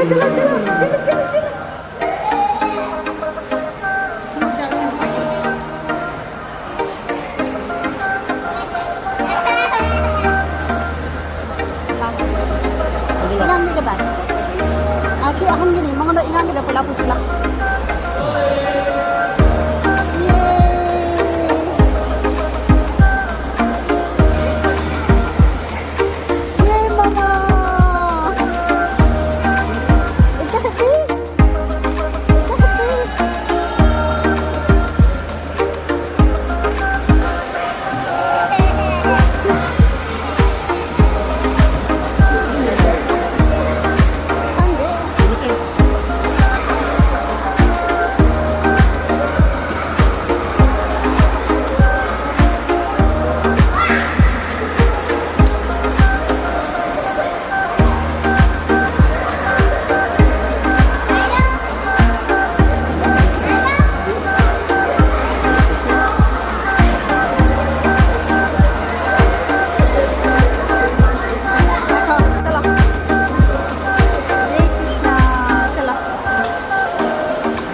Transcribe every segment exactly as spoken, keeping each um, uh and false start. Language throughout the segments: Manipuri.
चलो, चलो, चलो, चलो, चलो। ꯏꯉꯥꯡꯒꯤ ꯀꯗꯥꯏ? ꯑꯥ, ꯁꯤ ꯑꯍꯟꯒꯤꯅꯤ, ꯃꯉꯣꯟꯗ ꯏꯉꯥꯡꯒꯤꯗ ꯄꯨꯂꯞ ꯄꯨꯁꯤꯜꯂꯣ꯫ ꯌꯦ! ꯌꯦ, ꯃꯃꯥ! ꯏꯆꯥ ꯍꯦꯄꯤ! ꯏꯆꯥ ꯍꯦꯄꯤ!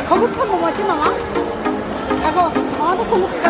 ꯈꯣꯡꯎꯞ ꯊꯝꯃꯣ, ꯃꯆꯤꯟ ꯃꯃꯥ꯫ ꯉꯥꯏꯈꯣ, ꯃꯃꯥꯗ ꯈꯣꯡꯎꯞ